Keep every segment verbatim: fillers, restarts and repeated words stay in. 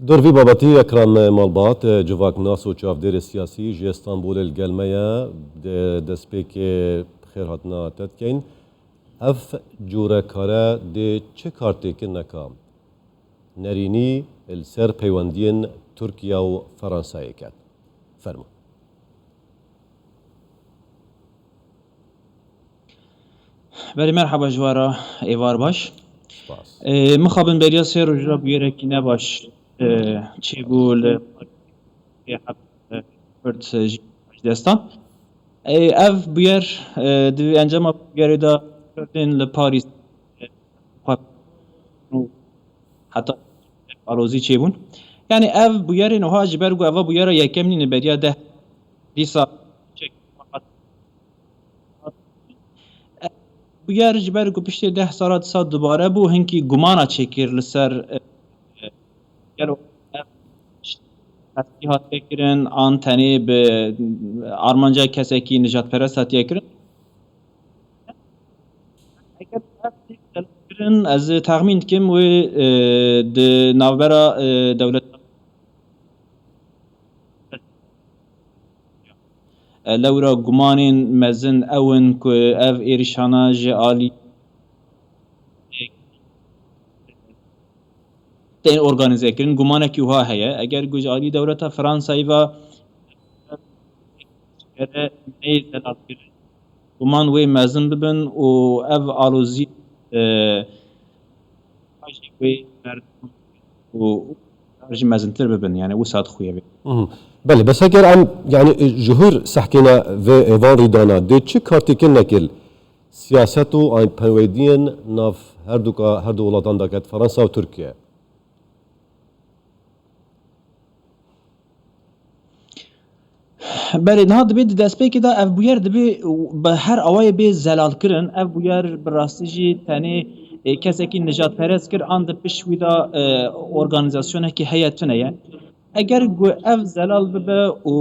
Dor vî babetî Ekran Malbat, civaknas û çavdêrê siyasî ji Stenbolê li gel me ye. Di destpêkê xêrhatina te dikeyn. Ev cûre kare dê çi kartêkin neka nerînî li ser peywendiyên Tirkiye û Fransayê ket? Fermo. Belê, merhaba ji we re, êvar baş. Spas. Ê, mixabin beriya sê roj re bûyerekî nebaş, ê, çêbû li Kurd ji desta. Ê, ev bûyer, ê, di encama bûyerê de Kurdên li Parîs, ê, xwe heta alozî çêbûn. Yani ev bûyerên oha ji ber ku eva bûyera yekem nîne beriya deh, dîsa çek Bûyer ji ber ku piştê deh sala disa dubare bû, hinkî gumana çêkir li ser, e, e, gelo ev hatiye kirin an tenê bi armanca kesekî nijadperest hatiye kirin. Eger ev têk kirin, ez texmîn dikim wê, e, di navbera, e, dewleta E, lewra gumanên mezin ew in ku ev êrişana ji alî tên organîze kirin. Gumanekî wiha heye. Eger ku ji alî dewleta Fransayê ve neyê zelalkirin, guman wê mezin bibin û ev alozî, e, jî wê berdan û jî mezintir bibin, yani wisa dixuye bê. Mhm. Belê, bes eger em, yani, ji hûr sehkêne vê, van rîdana, dê çi kartêkin nekil siyaset û an peywendiyên nav her du ka-, her du welatan daket Fransa û Tirkiye? Belê, niha dibê di destpêkê de ev bûyer dibê bi her awayê bê zelalkirin. Ev bûyer bi rastî jî tenê, e, kesekî nijadperest kir, an di pişt wî de, e, organîzasyonekî heye tune ye. Eger ku ev zelal bibe û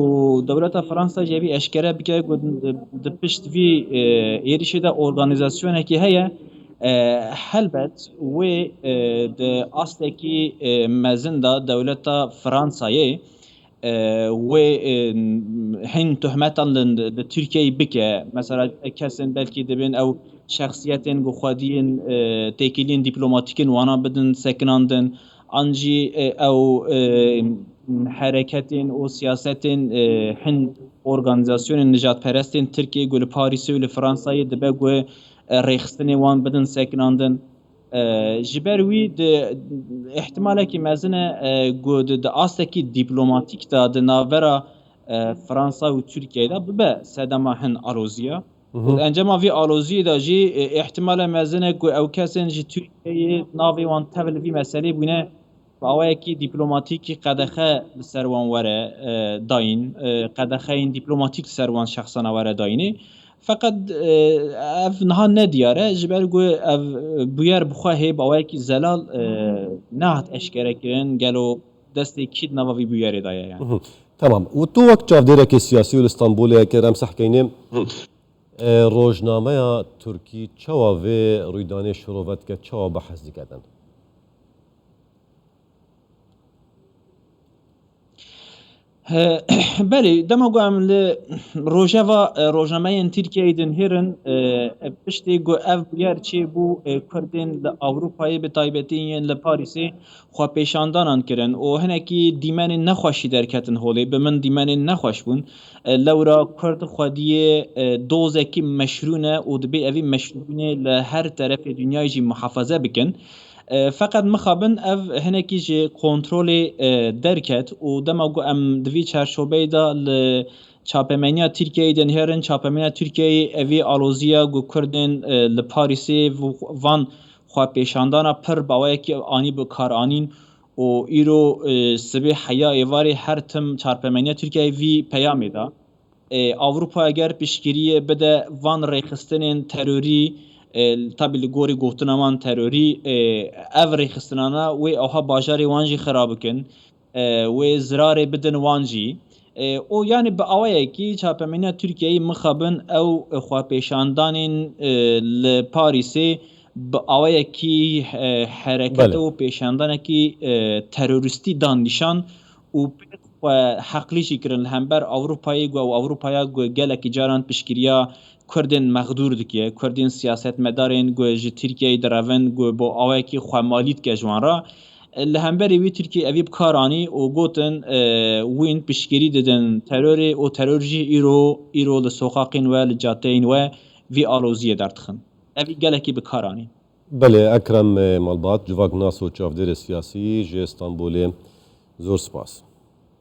dewleta Fransa jî vî eşkere bike ku di, di pişt vî, e, êrişê de organîzasyonekî heye, e, helbet wê, e, di astekî, e, mezin de dewleta Fransayê, e, wê, e, hin tohmetan li, li Tirkiyeyê bike. Mesela kesên belkî dibin ew şexsiyetên ku xwediyên, e, têkiliyên dîplomatîk in wana bidin sekinandin. An jî, e, ew, e, hereketên û siyasetên, e, hin organîzasyonên nijadperestên Tirkiyê ku li Parîsê û li Fransayê dibe ku, e, rêxistinê wan bidin sekinandin. E, ji ber wî di, îhtimalekî mezin e, e, ku di, di astekî dîplomatîk de di navbera, e, Fransa û Tirkiyeyê de bibe sedema hin aloziya. Û di encama vî aloziyê de jî, e, îhtimale mezin e ku ew kesên ji Tirkiyeyê navê wan tev li vî meselê bûne, bi awayekî dîplomatîkî qedexe li ser wan were, e, dayîn, e, qedexeyên dîplomatîk li ser wan şexsana were dayînê. Feqet, e, ev niha nediyar e, ji ber ku ev, e, bûyer bi xwe hê bi awayekî zelal, e, nehat eşkere kirin, gelo destê kî di nava vî bûyerê de ye yani. Mhm. Tamam. Û tu wek çavdêrekê siyasî û li Stenbolê eger em sehkeynê, e, rojnameya Tirkî çawa vê rûydanê şirove dike, çawa behs dike din? He, belê, dema ku em li rojeva, e, rojnameyên Tirkiyeyê dinhêrin, e, e, piştê ku ev bûyer çêbû, e, Kurdên li Ewropayê, bi taybetî yên li Parîsê, xwepêşandanan kirin û hinekî dîmenên nexweşî derketin holê. Bi min dîmenên nexweş bûn. E, lewra Kurd xwediyê, e, dozekî meşrû ne û dibê evî meşrûbûnê li her terefê dinyayê jî muhafaze bikin. E, feqet mixabin ev hinekî ji kontrolê, e, derket û dema ku em di vî çarçobeyê de li çapemeniya Tirkiyeyê dinhêrin, çapemeniya Tirkiyeyê evî aloziya ku Kurdên, e, li Parîsê van xwepêşandana pir bi awayekî anî bi kar anîn û îro, e, sibê heya êvarê her tim çarpemeniya Tirkiyeyê vî peyamê da. E, Ewropa eger piştgiriyê bide van rêxistinên terorî, e, tabî li gorî gotina wan terorî, e, ev rêxistinana wê awha bajarê wan jî xira bikin, e, wê zirarê bidin wan jî. E, û yani bi awayekî çapemeniya Tirkiyeyê mixabin ew, e, xwepêşandanên, e, li Parîsê bi awayekî e, hereket û pêşandanekî e, terorîstî dan nîşan û pê xwe heqlî jî kirin li hember Ewropayê ku ew Ewropaya ku gelekî caran piştgiriya Kurdên mexdûr dike, Kurdên siyasetmedarên ku ji Tirkiyeyê direvin ku bo awayekî xwemalî dike ji wan re. Li hemberî wî Tirkiye evî bi kar anî û gotin, e, wîn piştgirî didin terorê û teror jî îro, îro li soqaqên we, li cadeyên we vî aloziyê derdixin. Evî gelekî bi kar anî. Belê, Ekrem, e, Malbat, civaknas û çavdêrê siyasî ji Stenbolê, zor spas.